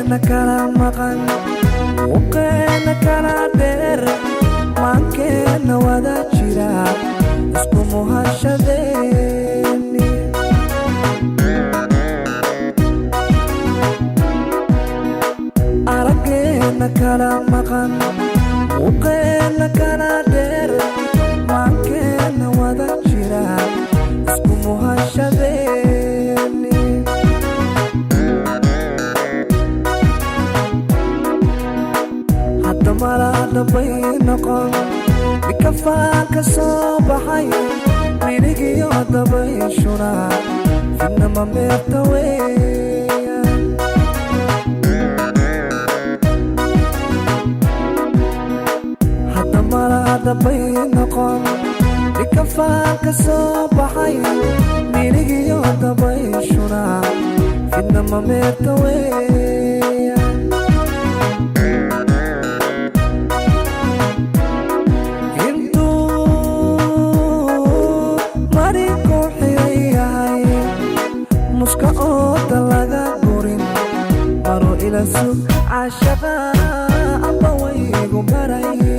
Araggeena kala maqan, muuqeena kala dheer, maankeenna wada jira, isku muhashadeeni. Araggeena kala maqan, muuqeena kala dheer, maankeenna wada jira, isku muhashadeeni. Hadda malaadhabay noqon mikafaanka soo baxay, miligiyo dabayshuna fidnama meerta weya. Hadda malaadhabay noqon mikafaanka soo baxay, miligiyo dabayshuna fidnama meerta weya. Intuu marinku xiran yahay, muska ooda laga gurin, maro ila sug cashaqa amba waygu maraye.